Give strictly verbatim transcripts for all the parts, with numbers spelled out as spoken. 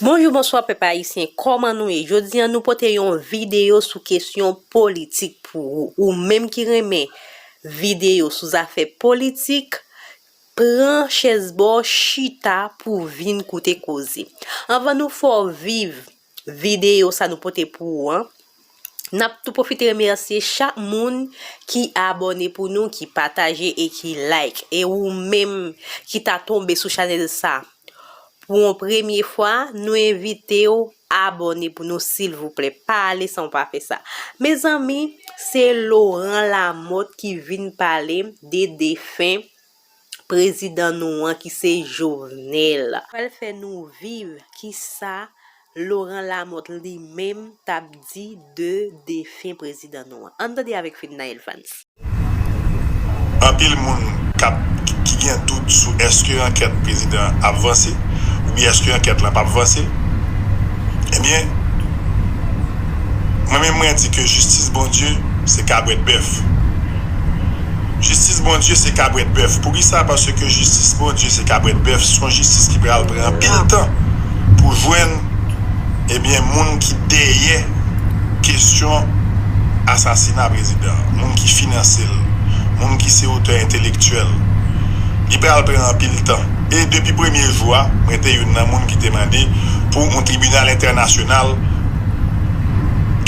Bonjou, bonswa pèp ayisyen, kòman nou ye? Jodi a nou pote yon videyo sou kesyon politik pou ou. Ou menm ki renmen videyo sou zafè politik, pran chèz ba w, chita pou w vin koute koze. Anvan nou fè w viv videyo sa nou pote pou ou an, n ap tou pwofite remèsye chak moun ki abòne pou nou, ki pataje e ki like. E ou menm ki ta tonbe sou chanèl sa pou yon premye fwa, nou envite w abòne pou nou, silvouplè. Pa ale san w pa fè sa. Mezanmi, se Laurent Lamothe ki vin pale de defen prezidan nou an ki se Jovenel. Pral fè nou viv kisa Laurent Lamothe li menm t ap di de defen prezidan nou an. Ann tande avèk Fednaelle Evans. Anpil moun k ap, ki gen dout sou èske ankèt prezidan an ap vanse oubyen èske ankèt lan p ap vanse. Ebyen, mwen menm mwen di ke jistis Bondye se kabwèt bèf. Jistis Bondye se kabwèt bèf. Poukisa? Paske jistis Bondye se kabwèt bèf, se yon jistis ki pral pran anpil tan pou jwenn, ebyen, moun ki dèyè kesyon asasina prezidan an, moun ki finanse l, moun ki se otè entelektyèl. Li pral pran anpil tan. E depi premye jou a, mwen te youn nan moun ki te mande pou yon tribinal entènasyonal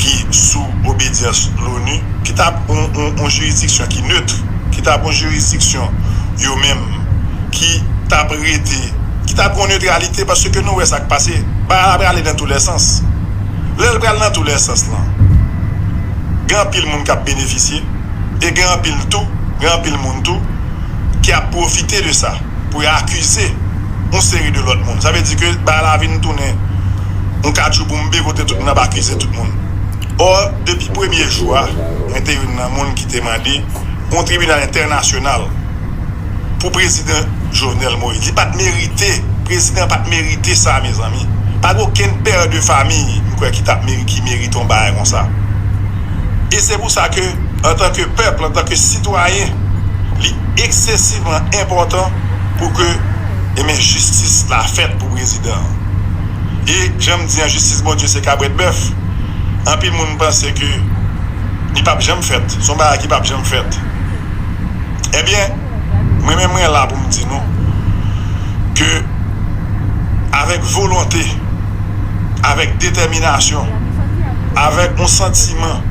ki sou obedyans Loni, ki t ap yon, yon, yon jiridiksyon ki nèt, ki t ap yon jiridiksyon yo menm, ki t ap rete, ki t ap gen yon netralite, paske nou wè sa k pase. Bagay la prale nan toulèsans. Lè l pral nan toulèsans lan, gen anpil moun k ap benefisye, e gen anpil tou, gen anpil moun tou ki ap pwofite de sa pou y akize yon seri de lòt moun. Sa vle di ke bagay la vin tounen yon katchouboumbe kote tout moun ap akize tout moun. Ò, depi premye jou a, mwen te youn nan moun ki te mande yon tribinal entènasyonal pou prezidan Jovenel Moïse. Li pa t merite, prezidan pa t merite sa, mezanmi. Pa gen okenn pè de fanmi, m kwè, ki t ap meri-, ki merite yon bagay konsa. E se pou sa ke, antanke pèp, antanke sitwayen, li eksesivman enpòtan pou ke, ebyen, jistis la fèt pou prezidan an. E, jan m di an, jistis Bondye se kabwèt bèf. Anpil moun panse ke li p ap janm fèt. Se yon bagay ki p ap janm fèt. Ebyen, mwen menm mwen la pou m di nou ke avèk volonte, avèk detèminasyon, avèk yon santiman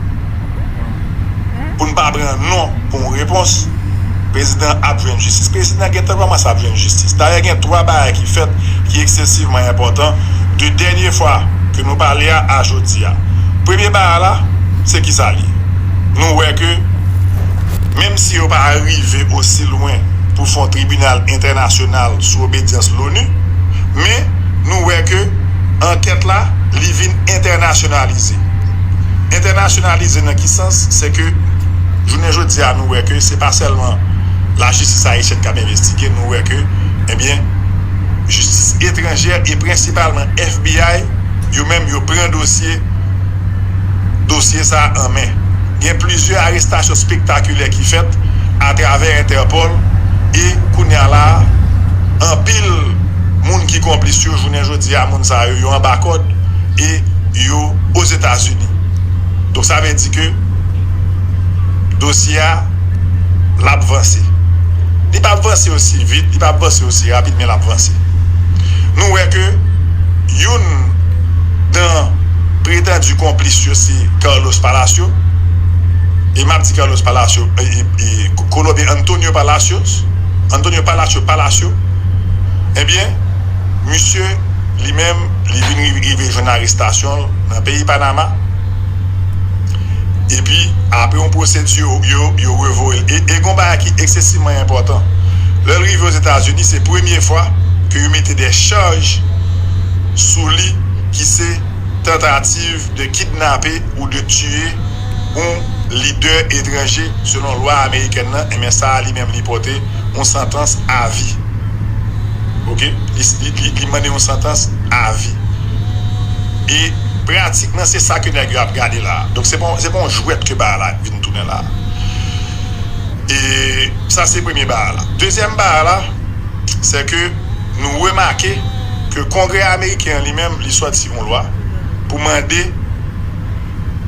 pou n pa pran non pou yon repons, prezidan ap jwenn jistis. Prezidan gentan kòmanse ap jwenn jistis. Dayè, gen twa bagay ki fèt ki eksesivman enpòtan de dènye fwa ke nou pale a, a jodi a. Premye bagay la, se kisa l ye? Nou wè ke, menm si yo pa rive osi lwen pou fè yon tribinal entènasyonal sou obedyans Loni, men nou wè ke ankèt la, li vin entènasyonalize. Entènasyonalize nan ki sans? Se ke, jounen jodi a, nou wè ke se pa sèlman lajistis ayisyèn k ap envestige, nou wè ke, ebyen, jistis etranjè e prensipalman F B I, yo menm, yo pran dosye, dosye sa a an men. Gen plizyè arestasyon spektakilè ki fèt atravè Entèpòl e kounye a la a, anpil moun ki konplis yo, jounen jodi a, moun sa yo, yo anba kòd e yo Ozetazini. Donk, sa vle di ke dosye a, l ap vanse. Li p ap vanse osi vit, li p ap vanse osi rapid, men l ap vanse. Nou wè ke youn nan pretandi konplis yo se Carlos Palacio. E m ap di Carlos Palacio, e, e, e, Kolonbyen Antonio Palacios. Antonio Palacio, Palacio. Ebyen, misye, li menm, li vin ri-, rive jwenn arestasyon l nan peyi Panama. Epi, apre yon pwosedi, yo, yo, yo revoye l. E, e gen yon bagay ki eksesivman enpòtan. Lè l rive Ozetazini, se premye fwa ke yo mete de chaj sou li ki se tantativ de kidnape ou de tiye yon lidè etranje, selon lwa amerikèn nan, ebyen, sa a li menm li pote yon santans avi. Oke? Li, li, li, li mande yon santans avi. E pratikman, se sa ke nèg yo ap gade la a. Donk, se pa, se pa yon jwèt ke bagay la vin tounen la a. E sa, se premye bagay la. Dezyèm bagay la, se ke nou remake ke Kongrè ameriken an li menm, li sòti yon lwa pou mande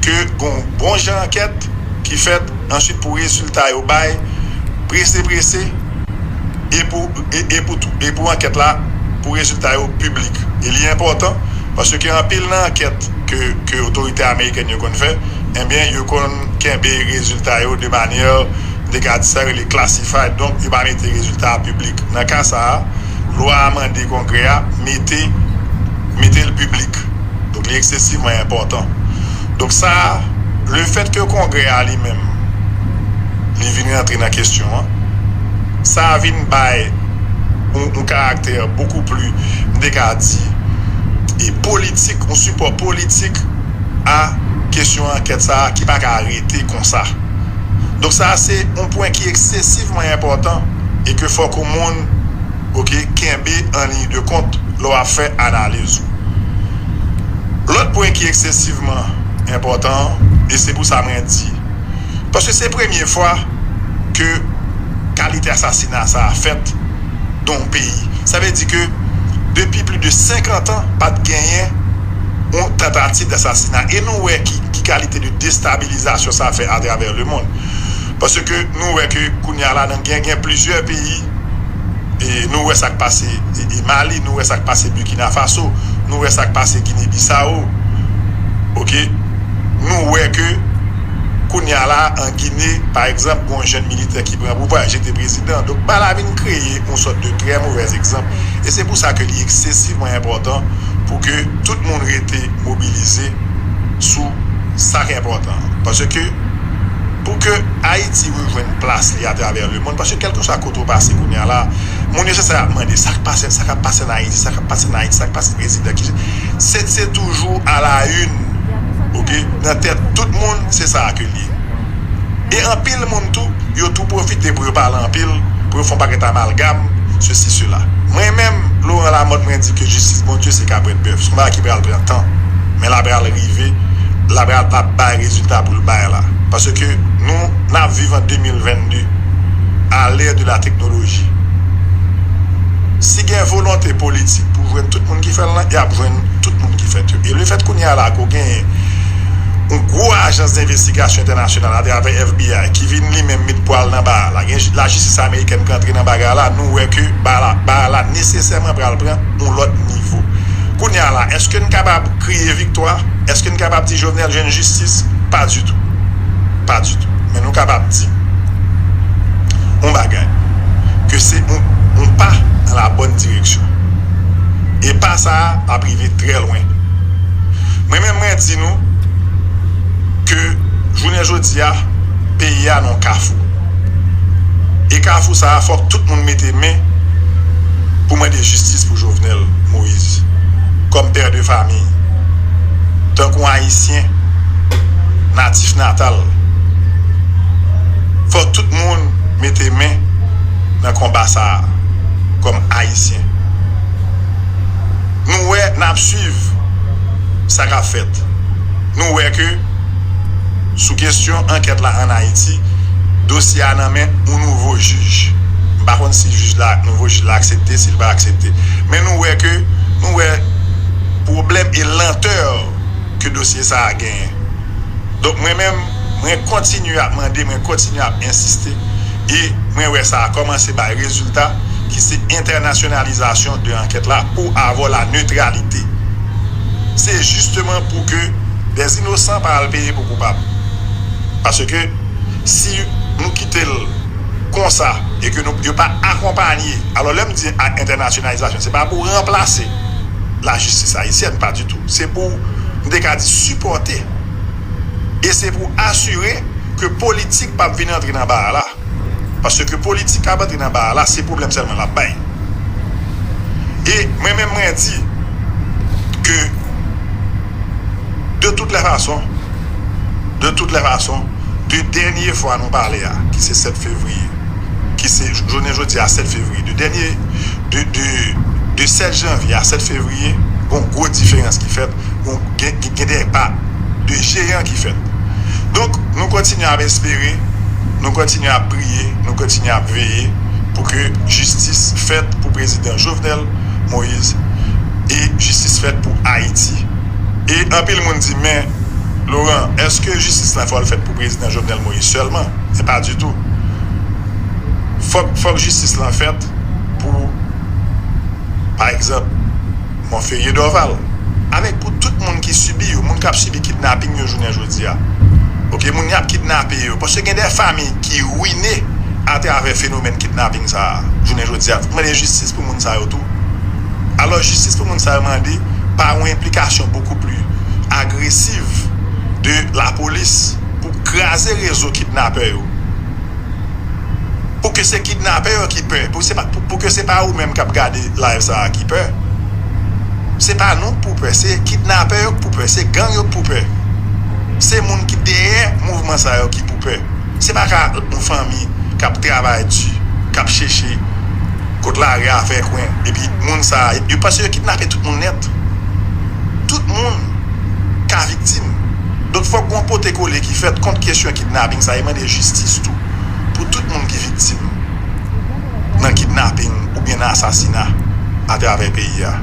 ke gon bon jan ankèt ki fèt, answit pou rezilta yo bay prese prese, e pou, e, e pou, tou- e pou ankèt la, pou rezilta yo piblik. E li enpòtan, paske anpil nan ankèt ke, ke otorite amerikèn yo konn fè, ebyen, yo konn kenbe rezilta yo de manyè, de ka di sa rele classified, donk yo pa mete rezilta a piblik. Nan ka sa a, lwa a mande Kongrè a mete, mete l piblik. Donk, li eksesivman enpòtan. Donk, sa, lefèt ke Kongrè a li menm, li vin rantre nan kesyon an, sa vin bay yon, yon karaktè bokou pli, m te ka di, e politik, yon sipò politik a kesyon ankèt sa a ki pa ka rete konsa. Donk, sa se yon pwen ki eksesivman enpòtan e ke fòk yon moun, oke, kenbe an liy de kont lè w ap fè analiz ou. Lòt pwen ki eksesivman enpòtan, e se pou sa mwen di, paske se premye fwa ke kalite asasina sa a fèt nan yon peyi. Sa vle di ke depi plis de senkant an, pa t genyen yon tantativ dasasina. E nou wè ki, ki kalite de destabilizasyon sa fè atravè lemonn. Paske nou wè ke kounye a la, nan gen, gen plizyè peyi, e nou wè sa k pase e, e Mali, nou wè sa k pase Burkina Faso, nou wè sa k pase Gine Bisawo. Oke? Nou wè ke kounye a la, an Gine, pa egzanp, gon jèn militè ki pran pouvwa, jete prezidan. Donk, bagay la vin kreye yon sòt de trè movèz egzanp. E se pou sa ke li eksesivman enpòtan pou ke tout moun rete mobilize sou sa k enpòtan. Paske pou ke Ayiti rejwenn plas li atravè lemonn, paske kèlkeswa kote w pase kounye a la, moun yo se sa y ap mande, sa k pase, sa k ap pase an Ayiti, sa k ap pase an Ayiti, sa k pase prezidan, ki, se, se toujou a la une, oke, nan tèt tout moun, se sa a ke l ye. E anpil moun tou, yo tou pwofite pou yo pale anpil, pou yo fè yon pakèt amalgam, sesi, sela. Mwen menm, Laurent Lamothe, mwen di ke jistis Bondye se kabrèt bèf. Se yon bagay ki pral pran tan. Men l ap pral rive, l ap pral, l ap bay rezilta pou l bay la. Paske nou, n ap viv an de mil vennde, à l'ère de la technologie. Si gen volonte politik pou jwenn tout moun ki fè l lan, y ap jwenn tout moun ki fè l yo. E lefèt kounye a la ke w genyen yon gwo ajans denvestigasyon entènasyonal atravè F B I ki vin li menm met pwa l nan bagay la, gen lajistis amerikèn ki antre nan bagay la, nou wè ke bagay la, bagay la nesesèman pral pran yon lòt nivo. Kounye a la, èske n kapab kriye viktwa? Èske n kapab di Jovenel jwenn jistis? Pa ditou. Pa ditou. Men nou kapab di yon bagay, ke se yon, yon pa nan la bòn direksyon. E pa sa a ap rive trè lwen. Mwen menm, mwen di nou ke jounen jodi a, peyi a nan yon kafou. E kafou sa a, fòk tout moun mete men pou mande jistis pou Jovenel Moïse, kòm pè de famiy, tankou Ayisyen natif natal. Fòk tout moun mete men nan konba sa a, kòm Ayisyen. Nou wè, n ap swiv sa k ap fèt. Nou wè ke sou kesyon ankèt la ann Ayiti, dosye a nan men yon nouvo jij. M pa konn si jij la, nouvo jij la aksepte, si l pa aksepte. Men nou wè ke, nou wè pwoblèm e lantè ke dosye sa a genyen. Donk, mwen menm, mwen kontinye ap mande, mwen kontinye ap ensiste, e mwen wè sa a kòmanse bay rezilta, ki se entènasyonalizasyon de ankèt la pou avoir la neutralité. Se jisteman pou ke des inosan pa al peye pou koupab. Paske si nou kite l konsa e ke nou, yo pa akonpanye, alò, lè m di a-, entènasyonalizasyon, se pa pou ranplase lajistis ayisyèn, pa ditou. Se pou, m te ka di, sipòte. E se pou asire ke politik p ap vin antre nan bagay la. Paske politik k ap antre nan bagay la, se pwoblèm sèlman l ap bay. E mwen menm, mwen di ke, de toutes les façons, de toutes les façons, de dènye fwa nou pale a, ki se sèt fevriye, ki se jounen jodi a, sèt fevriye, de dènye, de, de, de sèt janvye a sèt fevriye, gon gwo diferans ki fèt, gon, gen, gen, gen de pa de jeyan ki fèt. Donk, nou kontinye ap espere, nou kontinye ap priye, nou kontinye ap veye pou ke jistis fèt pou prezidan Jovenel Moïse. jistis fèt pou Ayiti. E anpil moun di, men, Laurent, èske jistis la fò l fèt pou prezidan Jovenel Moïse sèlman? Men pa ditou. Fòk, fòk jistis lan fèt pou, pa egzanp, Monferrier Dorval. Avèk pou tout moun ki sibi yo, moun k ap sibi kidnaping yo jounen jodi a. Oke, moun y ap kidnape yo. Paske gen de fanmi ki rwine atravè fenomèn kidnaping sa a, jounen jodi a. Fòk mande jistis pou moun sa yo tou. Alò, jistis pou moun sa yo mande pa yon enplikasyon bokou pli agresiv de lapolis pou kraze rezo kidnapè yo. Pou ke se kidnapè yo ki pè, pou se pa, pou, pou ke se pa ou menm k ap gade live sa a ki pè. Se pa nou k pou pè, se kidnapè yo k pou pè, se gang yo k pou pè. Se moun ki dèyè mouvman sa yo ki pou pè. Se pa ka yon fanmi k ap travay di, k ap chèche kot lari a fè kwen, epi moun sa a, yo panse yo kidnape tout moun nèt. Tout moun ka viktim. Donk, fòk gon pote kole ki fèt kont kesyon kidnaping sa, e mande jistis tou pou tout moun ki viktim nan kidnaping oubyen nan asasina atravè peyi a.